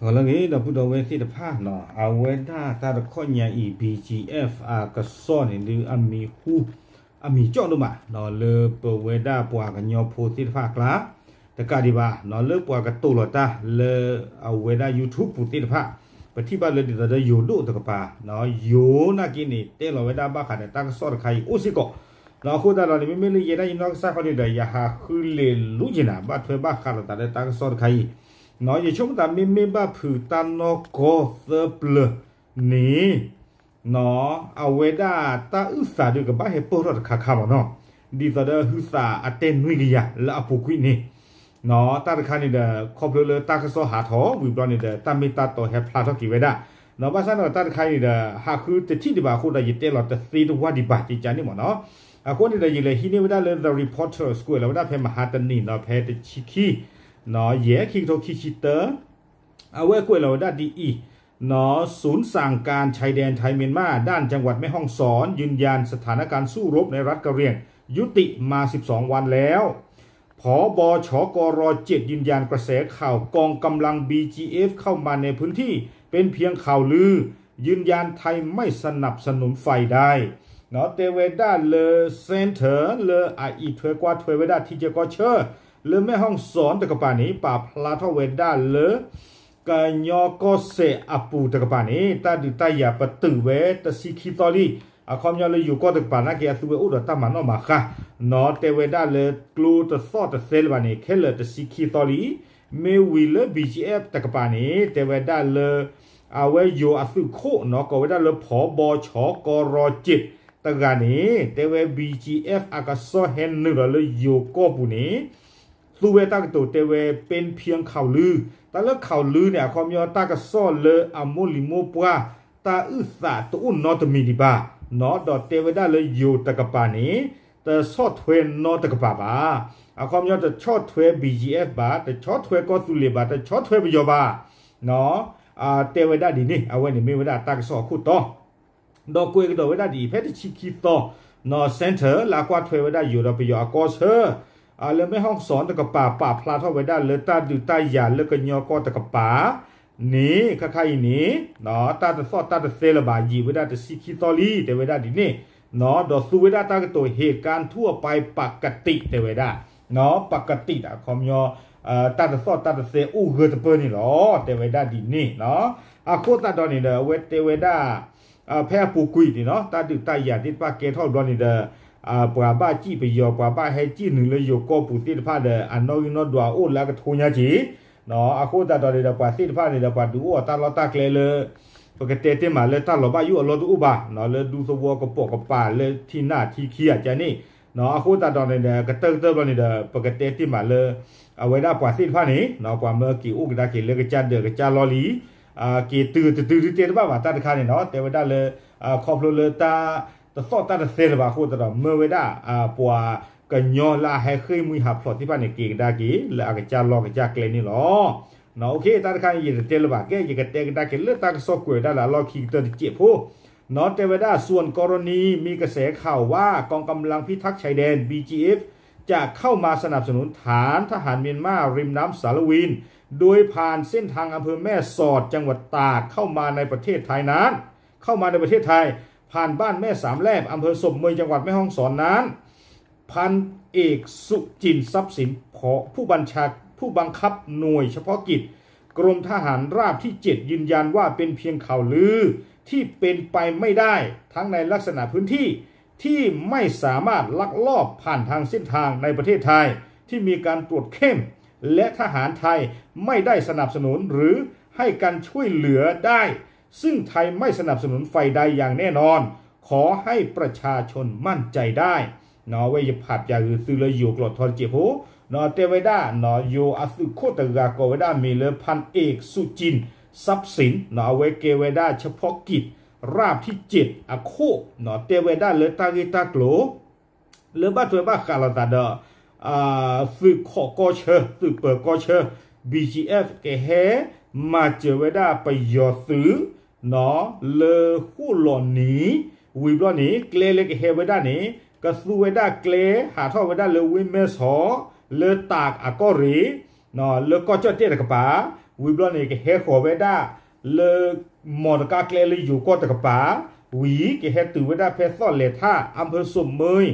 ဂီၤလၢအဂ့ၤ ဒီပုၢ်ဒီဝဲၢ်သ့ၣ်တဖၣ်နီၤ, အဝဲဒၣ်တၢ်တခီညါအံၤ BGF အကစီၣ်န့ၣ်ဒုး အမံၤဟူ အမံၤကၠီၣ်ဒိၣ်မးနီၤ, လၢပဝဲဒၣ်ပှၤကညီဖိသ့ၣ်တဖၣ်အကျါ တကးဒံးဘၣ်နီၤ, လၢပှၤကတိၤလီၤတၢ်လၢအဝဲဒၣ် YouTube ပူၤသ့ၣ်တဖၣ်, ပထံၣ်ဘၣ်လၢဒ်သိးဒီးယိၤဒိၣ်တကပၤနီၤ, ယိၤနာ်က့န့ၣ် တဲလီၤဝဲဒၣ်ဘၣ်ဃးဒီးတၢ်ကစီၣ်တခါအံၤအိၣ်စ့ၢ်ကီးနီၤ. အဃိသတးဒီးန့ၣ် မ့မ့ၢ်လၢယဲဒၣ်ယနီၢ်ကစၢ်ခီန့ၣ်ဒီး ယဟးဃုလ့ၤလူၤက့ၤနၤ ဘၣ်ထွဲဘၣ်ဃးလိာ်သးလၢတၢ်ကစီၣ်တခါအံၤနီၤ. ယဆိကမိၣ်သးမ့မ့ၢ်ဘၣ်ဖုးတၢ်နီၢ်ကီၢ်သၢပျၢၤန့ၣ် နီၤ, အဝဲဒၣ်တၢ်အုၣ်သးဒုးကဘၣ်ဟဲပၢၢ်ထီၣ်တခါခါမးနီၤ, ဒ်သိးဒီးဟုသးအတဲနွံကယၤလၢအပူၤကွံာ်န့ၣ်နီၤ. တၢ်တခါန့ၣ်ဒီး ခီဖျိလၢတၢ်ကစီၣ်ဟးထီၣ်ဝံၤဘျီန့ၣ်ဒီး တၢ်မ့ၢ်တၢ်တီဟဲဖျါထီၣ်က့ၤဝဲဒၣ်နီၤ. ဘၣ်ဆၣ်န့ၣ်ဒီး တၢ်တခါအံၤန့ၣ်ဒီး ဟးဃုတထံၣ်ဒံးဘၣ်အဃိဒီး ယတဲလီၤတသ့တဝၢ်ဒံးဘၣ် ကကန့ၣ်မးနီၤ. အဃိန့ၣ်ဒီး ယလဲၤဟံးန့ၢ်ဝဲဒၣ်လၢ The Reporters ကွဲးလီၤဝဲဒၣ်ဖဲမဟါတနံၤနီၤ, ဖဲတဆံခံ ယဲၢ် ခံကထိခံဆံတၢ အဝဲကွဲးလီၤဝဲဒၣ်ဒ်အံၤနီၤ, ศูนย์สั่งการชายแดนไทยเมียนมาด้านจังหวัดแม่ฮ่องสอนยืนยันสถานการณ์สู้รบในรัฐกะเหรี่ยงยุติมาสิบสองวันแล้ว ผบชกรเจ็ดยืนยันกระแสข่าวกองกำลัง บีจีเอฟ เข้ามาในพื้นที่เป็นเพียงข่าวลือ ยืนยันไทยไม่สนับสนุนฝ่ายใด နီၤ, တဲဝဲဒၣ်လၢ center လၢအအံးထွဲကွၢ်ထွဲဝဲဒၣ်ထံဆၢကီၢ်ဆၢ လၢမဲၣ်ဟီၣ်စီၣ်တကပၤန့ၣ် ပာ်ဖျါထီၣ်ဝဲဒၣ်လၢ ကညီကီၢ်စဲၣ်အပူၤတကပၤန့ၣ် တၢ်ဒုးတၢ်ယၤပတုာ်ဝဲတဆံခံသီလံ. အခီပညီလၢယိၤကီၢ်တကပၤနာ်က့ အသုဝဲအိၣ်ဒီးတၢ်မၤနီၣ်မၤဃါနီၤ, တဲဝဲဒၣ်လၢကျိတသီၣ်တသဲလၢၤဘၣ်န့ၣ် ခဲလၢာ်တဆံခံသီလံ. မ့ၢ်ဝံၤလၢ ဘီၣ်ကၠံအၣ် တကပၤန့ၣ် တဲဝဲဒၣ်လၢ အဝဲယိၤအသုးခိၣ်နီၤ ကိးဝဲဒၣ်လၢ ဖီဘီၣ်ဆီကီၢ်ရီၣ်ကၠ့ၣ် တဂၤန့ၣ် တဲဝဲ ဘီၣ်ကၠံအၣ် အကစီၣ်ဟဲနုာ်လီၤလၢယိၤကီၢ်ပူၤန့ၣ် သူဝဲတၢ်ကတိၤတဲဝဲ ပ့ဖၠၣ်ခီၣ်လူ, တၢ်လၢခီၣ်လူန့ၣ် အခီပညီတၢ်ကစီၣ်လၢအမိၢ်လံၤမိၢ်ပှၢ် တၢ်အုၣ်သးတအိၣ်နီတမံၤဒံးဘၣ်နီၤ, ဒီးတဲဝဲဒၣ်လၢယိၤတကပၤန့ၣ် တဆီၣ်ထွဲနီတကပၤဘၣ်. အခီပညီတဆီၣ်ထွဲ ဘီၣ်ကၠံအၣ် ဘၣ်, တဆီၣ်ထွဲကီၢ်သူလ့ၤဘၣ်, တဆီၣ်ထွဲပယီၤဘၣ် တဲဝဲဒၣ်ဒ်န့ၣ်, အဝဲန့ၣ်မ့ၢ်ဝဲဒၣ်တၢ်ကစီၣ်အခိၣ်တီ ဒီးကွဲးကဒီးဝဲဒၣ်ဒ်အံၤ ဖဲတဆံခံသီနီၤ center လၢအကွၢ်ထွဲဝဲဒၣ်ယိၤဒီးပယီၤအကီၢ်ဆၢ လၢမဲၣ်ဟီၣ်စီၣ်တကပၤ ပာ်ဖျါထီၣ်ဝဲဒၣ်လၢတၢ်ဒုးတၢ်ယၤလၢကညီကီၢ်တကပၤန့ၣ် ခါခါအံၤန့ၣ် တၢ်တသီၣ်တၢ်တသဲလၢၤဘၣ် ယံာ်ဝဲဒၣ်တဆံခံသီလံ တဲဝဲဒၣ်ဒ်န့ၣ်, ဒီးသူဝဲဒၣ်တၢ်ကတိၤ ဟ့ၣ်ကါထူၣ်အပၢ် ပကတံးတဲဝဲဒၣ်နီၤ, ပကတံးဒၣ် အခီပညီ တၢ်တသီၣ်တၢ်တသဲအိၣ်ဂၢၢ်တပၢၢ်န့ၣ်လီၤ တဲဝဲဒၣ်ဒ်န့ၣ်နီၤ. အဃိသတးဒီးန့ၣ်ဒီး အဝဲတဲဝဲဒၣ် ဖဲအပူၤကွံာ်န့ၣ်နီၤ တၢ်ဒုးတၢ်ယၤသ့ၣ်တဖၣ်ကဲထီၣ်ဘျီန့ၣ်ဒီး ပှၤဘၣ်စံၣ်ပယီၤ ပှၤဘၣ်ဟဲစံၣ်နုာ်လၢယိၤကီၢ်ပူၤသ့ၣ်တဖၣ်ဒီး အနီၣ်ဂံၢ်နီၣ်ဒွးအိၣ်လၢအကထိညါက့ၤ အဃိသတးဒီးန့ၣ်ဒီး ပှၤသ့ၣ်တဖၣ်န့ၣ်ဒီး ပှၤဒုးအိၣ်အတၢ်လီၢ်တၢ်ကျဲလၢ ပကတဲတ့ၢ်မးလၢတၢ်လီၤဘၣ်ယိၣ်အလီၢ်တအိၣ်ဘၣ်နီၤ, လၢဒူသဝီကပိာ်ကပၤလၢထံနၢ်ထံခံဂၤကန့ၣ်နီၤ. အဃိသတးဒီးန့ၣ်ဒီး ကတၢၢ်ကတၢၢ်ဘျီန့ၣ်ဒီး ပကတဲတ့ၢ်မးလၢ အဝဲဒၣ်ပှၤသ့ၣ်တဖၣ်န့ၣ်နီၤ ပှၤမၢက့ၤအိၣ်ကဒါက့ၤလၢကစၢ်ဒၢးကစၢ်လီၢ်လံ က့ၤတုၤတတုၤဒုးတဲတဘၣ်ဘၣ် တၢ်တခါန့ၣ်နီၤ တဲဝဲဒၣ်လၢ ခီဖျိလၢတၢ်တသီၣ်တၢ်တသဲလၢၤဘၣ်အဃိသတးဒီး မၢဝဲဒၣ် ပှၤကညီလၢအဟဲဃ့ၢ်မှံဟးဖျိးသ့ၣ်တဖၣ်န့ၣ် က့ၤကဒါက့ၤလၢအကစၢ်လီၢ်ကစၢ်ကျဲန့ၣ်လီၤ. တၢ်တခါန့ၣ် ယတတဲလၢၤဘၣ်ကဲ ယကတဲကဒါက့ၤလၢတၢ်ကစီၣ်ကွဲးဝဲဒၣ်လၢအလီၢ်ခံကတၢၢ်တစဲးဖိနီၤ တဲဝဲဒၣ် ส่วนกรณีมีกระแสข่าวว่ากองกำลังพิทักษ์ชายแดน บีจีเอฟ จะเข้ามาสนับสนุนฐานทหารเมียนมาริมน้ำสาลวิน โดยผ่านเส้นทางอำเภอแม่สอดจังหวัดตากเข้ามาในประเทศไทยนั้น เข้ามาในประเทศไทย ผ่านบ้านแม่สามแลบ อำเภอศพเมย จังหวัดแม่ฮ่องสอนนั้น พันเอกสุจินต์ ทรัพย์สิน ผอ ผู้บัญชา ผู้บังคับหน่วยเฉพาะกิจ กรมทหารราบที่เจ็ด ยืนยันว่าเป็นเพียงข่าวลือที่เป็นไปไม่ได้ ทั้งในลักษณะพื้นที่ที่ไม่สามารถลักลอบผ่านทางเส้นทางในประเทศไทยที่มีการตรวจเข้ม และทหารไทยไม่ได้สนับสนุนหรือให้การช่วยเหลือได้ ซึ่งไทยไม่สนับสนุนฝ่ายใดอย่างแน่นอน ขอให้ประชาชนมั่นใจได้ ဝဲယဖးပၠးဂုာ်သုလၢယိၤကျိာ်ထီတစဲးဖိ တဲဝဲဒၣ် ယိၤအသုးခိၣ်တဂၤကိးဝဲဒၣ်မံၤလၢ พันเอกสุจินต์ ทรัพย์สิน အဝဲကဲဝဲဒၣ် เฉพาะกิจ ราบที่เจ็ด အခိၣ် တဲဝဲဒၣ်လၢတၢ်ဂ့ၢ်တၢ်ကျိၤ လၢဘၣ်ထွဲဘၣ်ဃးလိာ်သးဒီး သုးခိးကီၢ်ဆၢ သုးပၢၤကီၢ်ဆၢ ဘီၣ်ကၠံအၣ် ကဟဲမၤစၢၤဝဲဒၣ်ပယီၤသုး လၢဃိၣ်လီၤနံၤ ဝံၤဘျီန့ၣ် ကျဲလၢကဟဲဝဲဒၣ်န့ၣ် ကသူဝဲဒၣ်ကျဲ ဟးထီၣ်ဝဲဒၣ်လၢဝ့ၢ်မဲၢ်ဆီး လၢတၢးအကီၢ်ရ့ၣ် လၢကီၢ်ကၠီၣ်တဲၣ်တကပၤ ဝံၤဘျီန့ၣ် ကဟဲဃီၤဝဲဒၣ်လၢ မီၢ်တကါကျဲလၢယိၤကီၢ်တကပၤ, ဝံၤကဟဲတုၤဝဲဒၣ်ဖဲသီၣ်လဲၤထၣ် အၣ်ဖၢၣ်စိၣ်မၢ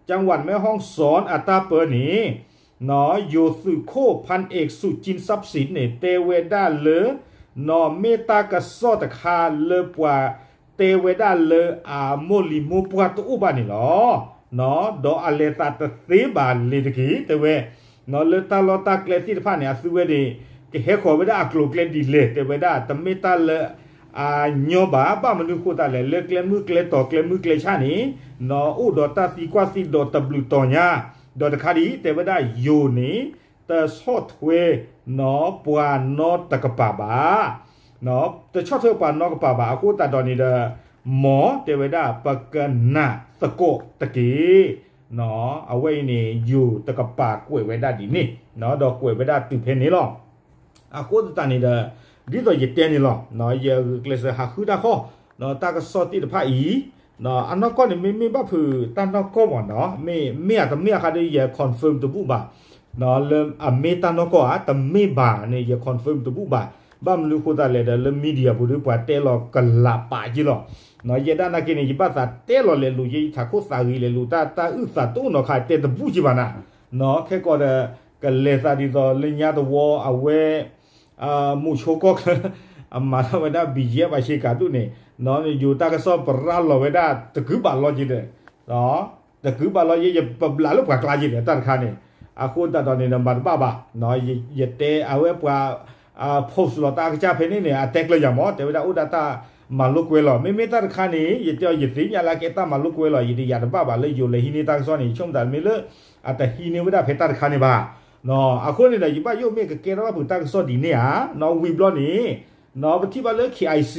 ကၠၣ်ဝးမဲၣ်ဟီၣ်စီၣ်အတၢ်ပၢန့ၣ် ယိၤသုးခိၣ် ဖၣ်အဲၣ် စူၣ်ကၠံ စပ်ၣ်စံးန့ၣ် တဲဝဲဒၣ်လၢ နီၢ်မ့ၢ်တၢ်ကစီၣ်တခါလၢပှၤတဲဝဲဒၣ်လၢအမိၢ်လံၤမိၢ်ပှၢ်တအိၣ်ဘၣ်န့ၣ်လီၤ. ဒီးအလဲၤသးတသ့ဘၣ်လ့ၤတက့ၢ် တဲဝဲ, လၢတၢ်လီၢ်တၢ်ကျဲသ့ၣ်တဖၣ်န့ၣ် အသုဝဲန့ၣ် ကဟဲဃီၤဝဲဒၣ်အကျိၤကျဲဒ်လဲၣ် တဲဝဲဒၣ် တမ့ၢ်တၢ်လၢ အညီဘၣ် ဘၣ်မနုၤဃိသတးလဲၣ် လၢကျဲမုၢ်ကျဲတီၤ ကျဲမုၢ်ကျဲဆၣ်န့ၣ် နီၢ်အိၣ်ဒီးတၢ်သံကွၢ်သံဒီးတဘျုးတီၤညါ, ဒီးတခါဒ်အံၤ တဲဝဲဒၣ်ယိၤန့ၣ် တဆီၣ်ထွဲ နီၢ်ပှၤနီတကပၤဘၣ်, တဆီၣ်ထွဲပှၤနီတကပၤဘၣ် အဃိသတးဒီးန့ၣ်ဒီး မ်တဲဝဲဒၣ် ပကနၣ်သကိးတက့ၢ်. အဝဲအံၤန့ၣ် ယိၤတကပၤကွဲးဝဲဒၣ်ဒ်န့ၣ် ဒီးကွဲးဝဲဒၣ်တုၤဖဲန့ၣ်လီၤ. အဃိသတးန့ၣ်ဒီး ဒ်သိးယတဲန့ၣ်လီၤ, ယဂုာ်ကျဲးစၢးဟးဃုတၢ်ဃီ တၢ်ကစီၣ်သ့ၣ်တဖၣ်အံၤ အနီၢ်ကီၢ်န့ၣ် မ့မ့ၢ်ဘၣ်ဖုးတၢ်နီၢ်ကီၢ်မ့ၢ်နီၤ, မ့ၢ်အတမ့ၢ်အခါဒီး ယ confirm တဘူၣ်ဘၣ်, လၢအမ့ၢ်တၢ်နီၢ်ကီၢ်ဧါ တမ့ၢ်ဘၣ်န့ၣ် ယ confirm တဘူၣ်ဘၣ်. ဘၣ်မနုၤဃိသတးလဲၣ်ဒီး လၢ media ပူၤဒီး ပှၤတဲလီၤကလးပာ်က့လီၤ. ယဲဒၣ်နာ်က့န့ၣ် ယဘၣ်သးတဲလီၤလဲၤလူၤ ယထးခိၣ်သးဂ့ၤလဲၤလူၤ တၢ် တၢ်အုၣ်သးတအိၣ်နီၤခါ တဲတဘူၣ်က့ဘၣ်နၤ, ခဲကီးဒီး ကလဲၤသးဒ်သိးလၢညါတဝီအဝဲ မူဆိကီၢ်ချၢ အမၤထီၣ်ဝဲဒၣ် ဘံယဲၢ် ပှၤဆ့ကၤဒိၣ်န့ၣ် ယိၤတၢ်ကစီၣ်ပရၢလီၤဝဲဒၣ် တကုဘၣ်လီၤက့ဒီး တကုဘၣ်လီၤယဲ ယပဘျးလၢပှၤကျါက့ဒီး တၢ်တခါန့ၣ်, အဃိသတးဒီးန့ၣ်ဒီး မၤတဘၣ်ဘၣ်, ယတဲအဝဲပှၤ post လီၤတၢ်အကစၢ်ဖဲန့ၣ်န့ၣ် အတဲကျၢၤယၤမး တဲဝဲဒၣ်အိၣ်ဒၣ်တၢ်မၤလိကွဲလီၤ. မ့မ့ၢ်တၢ်တခါန့ၣ် ယတဲအီၤ ယသ့ၣ်ညါလၢအကဲတၢ်မၤလိကွဲလီၤ. ယတယာ်တဘၣ်ဘၣ်လၢယိၤလဲၤဟံးန့ၢ်တၢ်ကစီၣ်န့ၣ် ယဆိကမိၣ်သးမ့ၢ်လၢ အတဟံးန့ၢ်ဝဲဒၣ်ဖဲတၢ်တခါန့ၣ်ဘၣ်. အဃိန့ၣ်ဒီး ယဘၣ်ယိၣ်မ့ၢ်ကကဲထီၣ်ဘၣ်ဖုးတၢ်ကစီၣ်ဒ်န့ၣ်ဧါ, ဝံၤဘျီန့ၣ် ပထံၣ်ဘၣ်လၢ KIC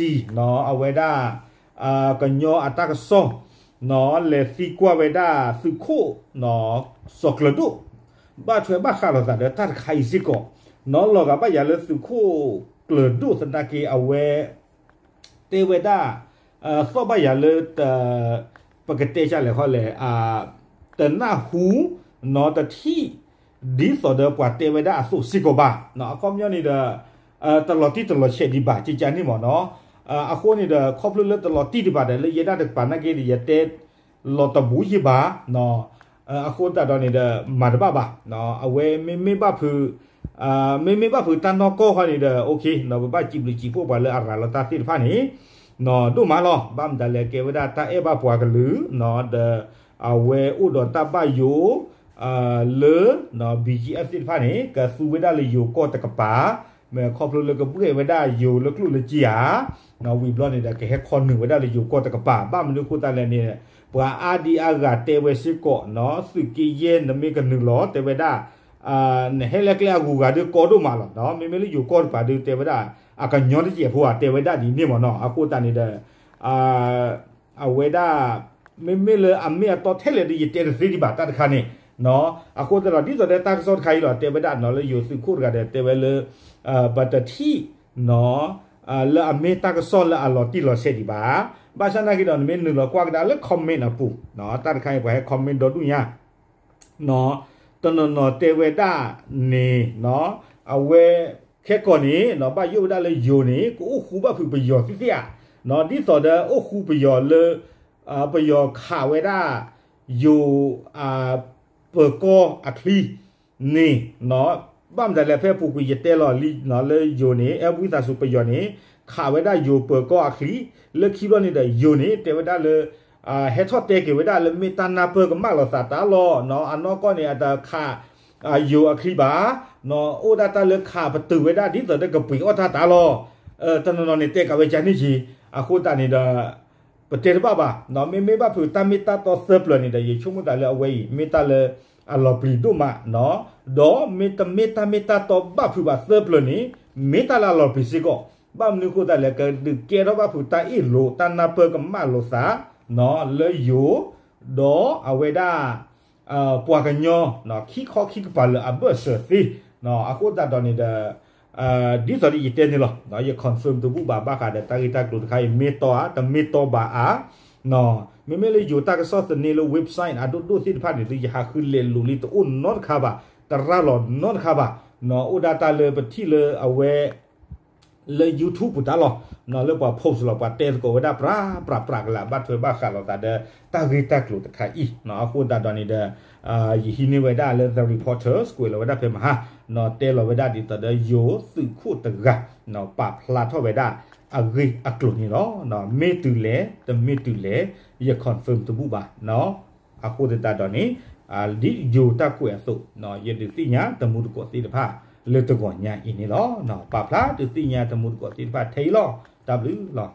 အဝဲဒၣ် ကညီအတၢ်ကစီၣ် လဲၤသံကွၢ်ဝဲဒၣ်သုးခိၣ် စီၤကျၢၤဒိၣ် ဘၣ်ထွဲဘၣ်ဃးလိာ်သးဒီးတၢ်တခါအံၤစ့ၢ်ကီး, နီၢ်လီၤဂာ်ဘၣ်ယၤလၢသုးခိၣ်ကျၢၤဒိၣ်သနာ်က့အဝဲ တဲဝဲဒၣ် သီၣ်ဘၣ်ယၤလၢ ပကတဲကလဲၣ်ဃီလဲၣ် တနၢ်ဟူ နီၢ်တထံၣ် ဒ်သိးဒီးပှၤတဲဝဲဒၣ်အသိးစ့ၢ်ကီးဘၣ်. အခီပညီန့ၣ်ဒီး တလီၤတံၢ်တလီၤဆဲးဒံးဘၣ် ကကန့ၣ်မ့ၢ်နီၤ. အဃိန့ၣ်ဒီး ခီဖျိလၢတလီၤတံၢ်ဒံးဘၣ်ဒီး လၢယဲဒၣ်တကပၤနာ်က့ဒီး ယတဲလီၤတဘူၣ်ယ့ၢ်ဘၣ်. အဃိသတးဒီးန့ၣ်ဒီး မၤတဘၣ်ဘၣ်. အဝဲမ့မ့ၢ်ဘၣ်ဖုး မ့မ့ၢ်ဘၣ်ဖုးတၢ်နီၢ်ကီၢ်ဃီန့ၣ်ဒီး ပဘၣ်စံးဘျုးစံးဖှိၣ်ပှၤလၢအရၤလီၤတၢ်သ့ၣ်တဖၣ်န့ၣ် ဒိၣ်မးလီၤ. ဘၣ်မတၤလဲၣ် ကဲဝဲဒၣ်တၢ်အဲၣ်ဘၣ်ပှၤကလုာ် ဒီးအဝဲအိၣ်ဒီးတၢ်ဘၣ်ယိၣ် လၢ BGF သ့ၣ်တဖၣ်န့ၣ် ကသူဝဲဒၣ်လၢယိၤကီၢ်တကပၤ, မ့ၢ်ခီဖျိလၢကဘှဲၣ်ဝဲဒၣ်ယိၤလၢကျိၣ်လၢစ့ဧါ, ဝံၤဘျီန့ၣ်ဒီး ကဟဲခီနုာ်ဝဲဒၣ်လၢယိၤကီၢ်တကပၤ, ဘၣ်မနုၤဃိသတးလဲၣ်န့ၣ် ပှၤအါဒံအါဂၤတဲဝဲစ့ၢ်ကီး သုးက့ယဲၢ်နမ့ၢ်ကနုာ်လီၤ တဲဝဲဒၣ် နဟဲလၢကျဲအဂုၤအဂၤဒုးကီဒိၣ်မးလီၤ. မ့မ့ၢ်လၢယိၤကီၢ်တကပၤဒုးတဲဝဲဒၣ် အကညီတစဲးဖိဧါ တဲဝဲဒၣ်ဒ်န့ၣ်မ့ၢ်နီၤ. အဃိသတးန့ၣ်ဒီး အဝဲဒၣ် မ့မ့ၢ်လၢအမ့ၢ်အတီထဲလဲၣ်ဒီး ယတဲတသ့ဒံးဘၣ်တၢ်တခါန့ၣ်, အဃိသတးဒီး ဒ်သိးဒီးတၢ်ကစီၣ်တခါအံၤလီၤ တဲဝဲဒၣ်နီၤ လၢယိၤသုးခိၣ်တဂၤဒီး တဲဝဲလၢ ပတထံၣ်နီၤ လၢအမ့ၢ်တၢ်ကစီၣ်လၢအလီၤတံၢ်လီၤဆဲးဒံးဘၣ်. ဘၣ်ဆၣ်နာ်က့ဒီး နမ့ၢ်နုာ်လီၤကွၢ်ကဒါလၢ comment အပူၤ တၢ်တခါအံၤ ပှၤဟဲ comment ဒီဒူၣ်ညါ တနီၤနီၤတဲဝဲဒၣ်န့ၣ် အဝဲခဲကီးန့ၣ် ဘၣ်ယိၣ်ဝဲဒၣ်လၢယိၤန့ၣ် ကအိၣ်ဃူဘၣ်ဖုးပယီၤသ့ၣ်သ့ၣ်ဧါ, ဒ်သိးဒီးအိၣ်ဃူပယီၤလၢ ပယီၤခးဝဲဒၣ် ယိၤ ပၢၤကီၢ်အချံန့ၣ် ဘၣ်မတၤလဲၣ် ဖဲအပူၤကွံာ်ယတဲလီၤလံ လၢယိၤန့ၣ် အဲၣ်ဘှံးသးစူၤပယီၤန့ၣ် ခးဝဲဒၣ်ယိၤပၢၤကီၢ်အချံ, လၢခံဘျီန့ၣ်ဒီးယိၤန့ၣ် တဲဝဲဒၣ်လၢ ဟဲထီၣ်တဲက့ၤဝဲဒၣ်လၢမ့ၢ်တၢ်နၢ်ပၢၢ်ကမၣ်လိာ်သးတၢ်လီၢ်, အနီၢ်ကီၢ်န့ၣ် အတခး ယိၤအချံဘၣ်, အိၣ်ဒၣ်တၢ်လၢခးပတုာ်ဝဲဒၣ်ဒ်သိးဒီးကပှ့ၤအီၣ်တၢ်တၢ်လီၢ်, တနီၤနီၤန့ၣ်တဲကးဝဲကန့ၣ်က့ၤ, အဃိသတးန့ၣ်ဒီး ပတဲတဘၣ်ဘၣ်, မ့မ့ၢ်ဘၣ်ဖုးတၢ်မ့ၢ်တၢ်တီသၢပျၢၤန့ၣ်ဒီး ယဆိကမိၣ်သးလၢအဝဲအံၤ မ့ၢ်တၢ်လၢအလီၤပျံၤဒိၣ်မး, ဒီးမ့တမ့ၢ်တၢ်မ့ၢ်တၢ်တီဘၣ်ဖုးဘၣ်သၢပျၢၤန့ၣ် မ့ၢ်တၢ်လၢအလီၤပျံၤစ့ၢ်ကီး, ဘၣ်မနုၤဃိသတးလဲၣ် ကဒုးကဲထီၣ်ဘၣ်ဖုးတၢ်အ့ၣ်လိာ်တၢ်နၢ်ပၢၢ်ကမၣ်လိာ်သး လၢယိၤ ဒီးအဝဲဒၣ် ပှၤကညီ ခံခီခံကပၤလၢအဘၢၣ်စၢၤသ့, အဃိသတးဒီးန့ၣ်ဒီး ဒ်သိးဒီးယတဲန့ၣ်လီၤ, ယ confirm တဘူၣ်ဘၣ်ဘၣ်ဃးဒီးတၢ်ဂ့ၢ်တၢ်ကျိၤတခါအံၤ မ့ၢ်တီဧါ တမ့ၢ်တီဘၣ်ဧါ, မ့မ့ၢ်လၢယိၤတၢ်ကစီၣ်သန့လၢ website အဒိၣ်ဒိၣ်သ့ၣ်တဖၣ်န့ၣ် သုယဟးဃုလဲၤလိာ်လံတအိၣ်နီတခါဘၣ်, တရၢ်လီၤနီတခါဘၣ်, အိၣ်ဒၣ်တၢ်လၢပထံၣ်လၢအဝဲ လၢ YouTube ပူၤတၢ်လီၤ, လၢပှၤ post လီၤ ပှၤတဲသကိးဝဲဒၣ်ပြးပြးပြးကလၢာ် ဘၣ်ထွဲဘၣ်ဃးလိာ်သးဒီး တၢ်ဂ့ၢ်တၢ်ကျိၤတခါအံၤ, အဃိသတးဒီးန့ၣ်ဒီး ယဟံးန့ၢ်ဝဲဒၣ်လၢ The Reporters ကွဲးလီၤဝဲဒၣ်ဖဲမဟါ, တဲလီၤဝဲဒၣ်ဒ်သိးဒီးယိၤသုးခိၣ်တဂၤ ပာ်ဖျါထီၣ်ဝဲဒၣ် အဂ့ၢ်အကျိၤန့ၣ်လီၤ. မ့ၢ်တုၤလဲၣ် တမ့ၢ်တုၤလဲၣ် ယ confirm တဘူၣ်ဘၣ်. အဃိသတးဒီးန့ၣ် ဒ်ယိၤတၢ်ကွဲးအသိး ယဒုးသ့ၣ်ညါတမူတကိးသ့ၣ်တဖၣ် လၢတဂီၤညါအံၤန့ၣ်လီၤ. ပာ်ဖျါဒုးသ့ၣ်ညါတမူတကိးသ့ၣ်တဖၣ်ထဲအံၤလီၤ. တၢ်ဘျုးလီၤ.